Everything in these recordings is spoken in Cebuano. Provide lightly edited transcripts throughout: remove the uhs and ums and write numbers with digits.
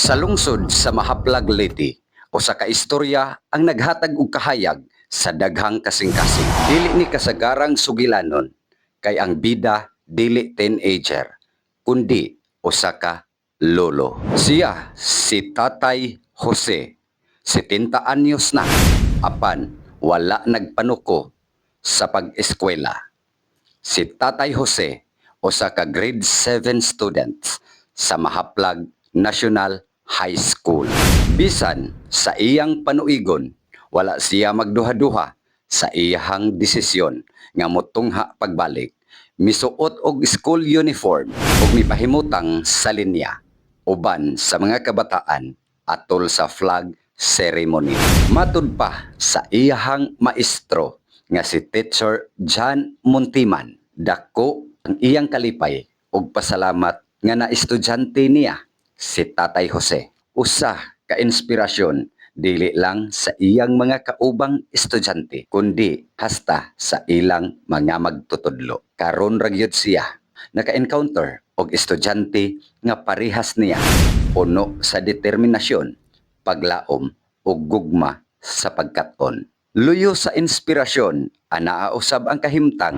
Sa lungsod sa Mahaplag, Leyte, usa ka istorya ang naghatag og kahayag sa daghang kasing-kasing. Dili ni kasagarang sugilanon kay ang bida dili teenager kundi usa ka lolo. Siya si Tatay Jose, 70 anyos na, apan wala nagpanuko sa pag-eskwela. Si Tatay Jose, usa ka grade 7 student sa Mahaplag National High School. Bisan sa iyang panuigon, wala siya magduha-duha sa iyahang desisyon nga motungha pagbalik. Misuot og school uniform ug mipahimutang sa linya uban sa mga kabataan atol sa flag ceremony. Matud pa sa iyahang maestro nga si Teacher John Muntiman, dako ang iyang kalipay ug pasalamat nga na estudyante niya si Tatay Jose. Usa ka inspirasyon dili lang sa iyang mga kaubang estudyante kundi hasta sa ilang mga magtutudlo. Karon ra gyud siya naka-encounter og estudyante nga parehas niya, puno sa determinasyon, paglaom ug gugma sa pagkat-on. Luyo sa inspirasyon, anaa usab ang kahimtang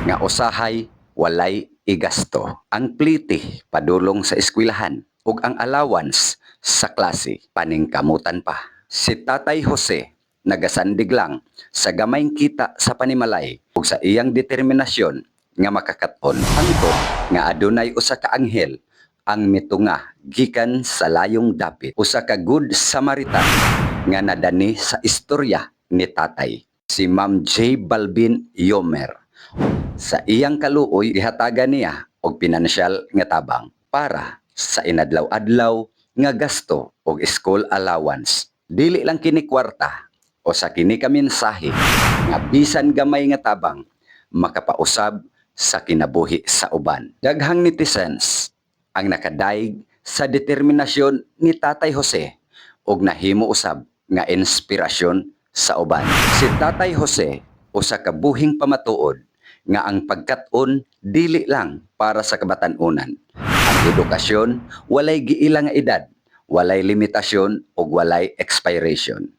nga usahay walay igasto. Ang plite padulong sa eskwelahan ug ang allowance sa klase paningkamutan pa. Si Tatay Jose nagasandig lang sa gamayng kita sa panimalay ug sa iyang determinasyon nga makakaton. Hangtod nga adunay usa ka anghel ang mitunga gikan sa layong dapit, usa ka good Samaritan nga nadani sa istorya ni Tatay, si Ma'am J. Balvin Yomer. Sa iyang kaluoy, gihatagan niya og pinansyal nga tabang para sa inadlaw-adlaw nga gasto og school allowance. Dili lang kini kwarta, usa kini ka mensahe nga bisan gamay nga tabang makapausab sa kinabuhi sa uban. Daghang netizens ang nakadaig sa determinasyon ni Tatay Jose ug nahimo usab nga inspirasyon sa uban. Si Tatay Jose, usa ka buhing pamatuod nga ang pagkat-on dili lang para sa kabatan-unan. Ang edukasyon walay giila nga edad, walay limitasyon ug walay expiration.